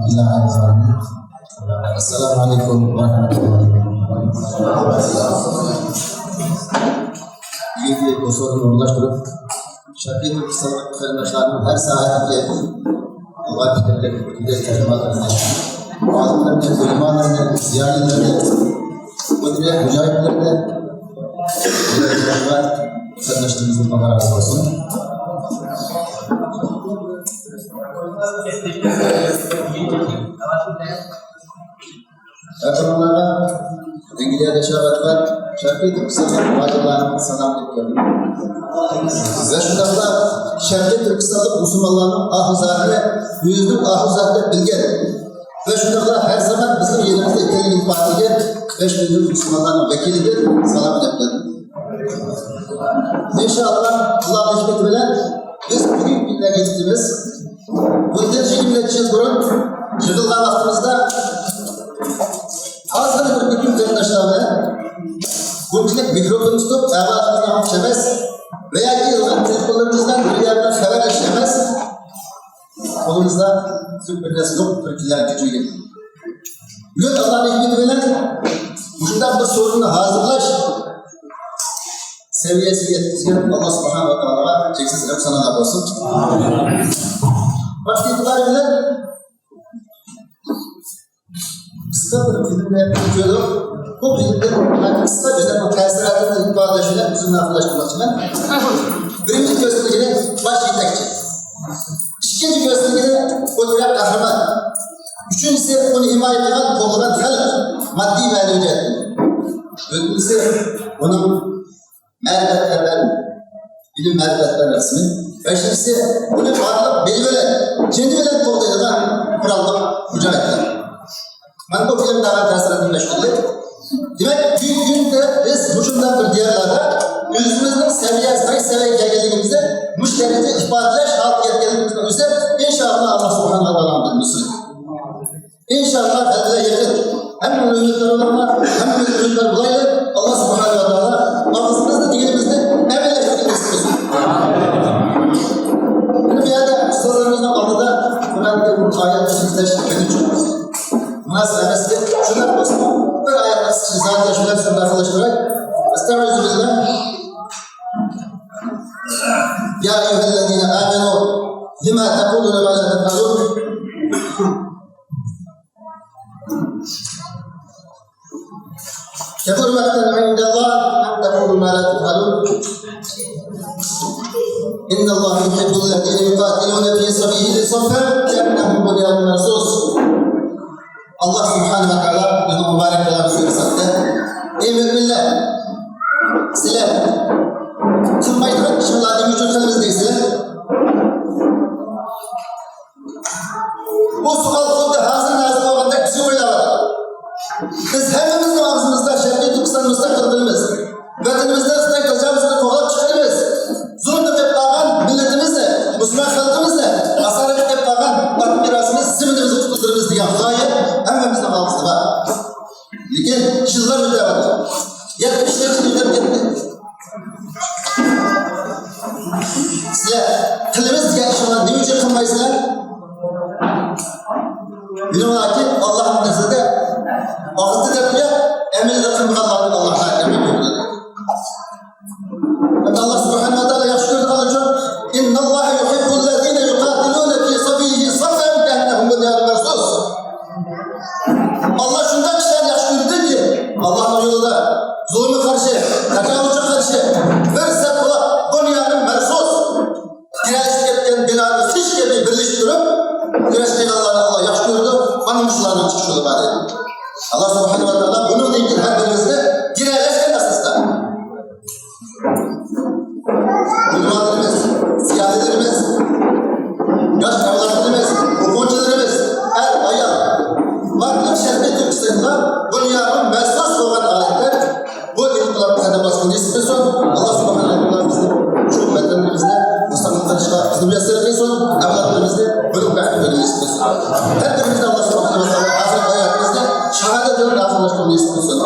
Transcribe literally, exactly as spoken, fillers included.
ئەلھەمدۇلىللاھ. ئەسسالامۇ ئەلەيكۇم ۋە رەھمەتۇللاھى ۋە بەرىكاتۇھ. بۈگۈنكى بۇ سورۇننى ئورۇنلاشتۇرۇپ، شەرقىي تۈركىستانلىق قېرىنداشلارنىڭ ھەر ساھەدىكى ئىلغار پىكىرلىك، تەجرىبىلىرىنى، ئالىملىرىنى، ئۆلىمالىرىنى، زىيالىيلىرىنى، مۇدىرىيەت مۇجاھىدلىرىنى، قېرىنداشلىرىمىزدىن ئاللا رازى بولسۇن. ھەر بىرىڭلارغا ئەنگلىيەدە ياشاۋاتقان شەرقىي تۈركىستانلىق مۇھاجىرلارنى سالام دەپ كەلدىم. ۋە شۇنداقلا شەرقىي تۈركىستانلىق مۇسۇلمانلارنىڭ ئاھۇزاتىنى ئۆزىنىڭ ئاھۇزاتى دەپ بىلگەن ۋە شۇنداقلا ھەر زامان بىزنىڭ يېنىمىزدا ئىكەنلىكىنى ئىپادىلىگەن بەش مىليون مۇسۇلمانلارنىڭ ۋەكىلىدىن سالام دەپ كەلدىم. ئىنشائاللا، ئاللانىڭ ھېكمىتى بىلەن بىز بۈگۈنكى كۈندە يېتىپتىمىز. بۇندىن يىگىرمە نەچچە يىل بۇرۇن يىغىلغان ۋاقتىمىزدا ئازغىنە بىر ھۆكۈم قېرىنداشلارنى بۇنچىلىك مىكروفون تۇتۇپ ئاۋازىمىزنى ئاڭلىتىش ئەمەس ۋە ياكى يىغىلغان تېلېفونلىرىمىزدىن بىر يەردىن خەۋەرلىشىش ئەمەس. قولىمىزدا بىر نەرسە يوق، بىر كىللەن كۈچىگە. بۈگۈن ئاللانىڭ ھېكمىتى بىلەن مۇشۇنداق بىر سورۇننى ھازىرلاش سەۋىيەسىگە يەتكۈزگەن ئاللا سۇبھانەھۇ ۋە تائالاغا چەكسىز ھەمدۇ سانالار بولسۇن. ۋاقىت ئېتىبارى بىلەن قىسقا بىر فىلىمنى كۆردۇق. بۇ فىلىمدىن قىسقا ئۆزۈمنىڭ تەسىراتىمنى ئىپادىلەش بىلەن ئۆزۈمنى ئاخىرلاشتۇرماقچىمەن. بىرىنچى كۆرسىتىلگىنى باش يېتەكچى. ئىككىنچى كۆرسىتىلگىنى ئۇ يۈرەك قەھرىمان. ئۈچىنچىسى ئۇنى ھىمايە قىلغان، قوللىغان خەلق ماددىي مەنىۋى جەھەتتىن. تۆتىنچىسى ئۇنىڭ مەرىپەتلەر، ئىلىم مەرىپەتلەر رەسمى. بەشىنچىسى ئۇنى بارلىق بېلى بىلەن، جېنى بىلەن قوغدايدىغان قوراللىق مۇجاھىدلار. مانا بۇ فىلىم دەۋا تەسىراتىنى مەشغۇللۇق. دېمەك، بۈگۈنكى كۈندە بىز مۇشۇنداق بىر دىيارلاردا ئۆزىمىزنىڭ سەۋىيەسى، قايسى سەۋىيەگە كەلگەنلىكىمىزنى مۇشۇ دەرىجىدە ئىپادىلەش ھالىتىگە كەلگەنلىكىمىزنىڭ ئۆزى، ئىنشائاللا، ئاللا سۇبھانەھۇ ۋە تائالانىڭ بىر نۇسرىتى. ئىنشائاللا، غەلىبە يېقىن. ھەممىمىز ئۈمىدۋار بولۇڭلار، ھەممىمىز ئۈمىدۋار بولايلى. ئاللا سۇبھانەھۇ ۋە تائالا ئاغزىمىزدا دېگىنىمىزنى ئەمەلىيلەشتۈرگەن نېسىپ قىلسۇن. مانا بۇ يەردە ئۇستازلىرىمىزنىڭ ئالدىدا قۇرئان كەرىم ئايەت ئىزدەش مۇناسىپ ئەمەس. شۇنداق بولسىمۇ، بىر ئايەتنى سىزگە زادى شۇنداق شۇنداق قىلىشتۇراي. ئەستەغپىرۇللاھ. يا أيها الذين آمنوا لم تقولون ما لا تفعلون. كبر مقتا عند الله أن تقولوا ما لا تفعلون. إن الله يحب الذين يقاتلون في سبيله صفا كأنهم بنيان مرصوص. ئاللا سۇبھانەھۇ ۋە تائالا ئۆزىنىڭ مۇبارەك كالامى سۈرىسىدە، ئەي مۆمىنلەر، سىلەر قىلمايدىغان ئىشىڭلارنى نېمە ئۈچۈن قىلىمىز دەيسىلەر؟ بۇ سوئال خۇددى ھازىر نازىل بولغاندەك بىزگە ئويلاۋاتىدۇ. بىز ھەممىمىزنىڭ ئاغزىمىزدا شەرقىي تۈركىستان مۇستەقىل قىلىمىز. ۋەتىنىمىزنى خىتاي تاجاۋۇزىدىن قوغلاپ چىقىرىمىز. زۇلۇمدا قېلىپ قالغان مىللىتىمىزنى، مۇسۇلمان خەلقىمىزنى، ئاسارەتتە قېلىپ قالغان ئاتا مىراسىمىز، زېمىنىمىزنى قۇتۇلدۇرىمىز دېگەن غايە ھەممىمىزنىڭ ئاغزىدا بار. لېكىن يىللار ئۆتۈۋاتىدۇ. يەتمىش يىل ئۆتۈپ كەتتى. سىلەر قىلىمىز دېگەن ئىشىڭلارنى نېمە ئۈچۈن قىلمايسىلەر؟ بىلىڭلاركى، ئاللاھنىڭ نەزىرىدە ئاغزىدا دەپ قويۇپ، ئەمەلدە قىلمىغانلارنى ئاللاھ ھەقىقەت كۆرىدۇ. ئەمما ئاللاھ سۇبھانەھۇ ۋە تائالا ياخشى كۆرىدىغانلار ئۈچۈن، إن الله يحب الذين يقاتلون في سبيله صفا كأنهم بنيان مرصوص. ئاللاھ شۇنداق كىشىلەرنى ياخشى كۆرىدۇكى، ئاللاھنىڭ يولىدا زۇلۇمغا قارشى، تاجاۋۇزچىغا قارشى بىر سەپ بولۇپ، بۇنيانى مەرسۇس، گىرەلىشىپ كەتكەن بىنانى خىش كەبى بىرلىشتۈرۈپ كۈرەش قىلغانلارنى ئاللاھ ياخشى كۆرىدۇ. مانا مۇشۇلارنىڭ چىقىش يولى بار دەيدۇ. ئاللاھ سۇبھانەھۇ ۋە تائالا بۇنىڭدىن كېيىن ھەر بىرىمىزنى گىرەلەشكەن ئاساستا ئۆلىمالىرىمىز، زىيالىيلىرىمىز، ياش ئەۋلادلىرىمىز، ئوقۇغۇچىلىرىمىز، ئەر، ئايال، بارلىق شەرقىي تۈركىستاندا بۇنيانى مەرسۇس بولغان ھالەتتە بۇ ئىنقىلاب قەدەم باسقىنى نېسىپ قىلسۇن. ئاللاھ سۇبھانەھۇ ۋە تائالا بىزنى شۇ ۋەتىنىمىزنى مۇستەقىل قىلىشقا بىزنى مۇيەسسەر قىلسۇن. ئەۋلادلىرىمىزنى بىر بەختكە نېسىپ قىلسۇن. ھەر بىرىمىزنى ئاللاھ سۇبھانەھۇ ۋە تائالا ئاخىرقى ھاياتىمىزنى شاھادەت بىلەن ئاخىرلاشتۇرۇشنى نېسىپ قىلسۇن.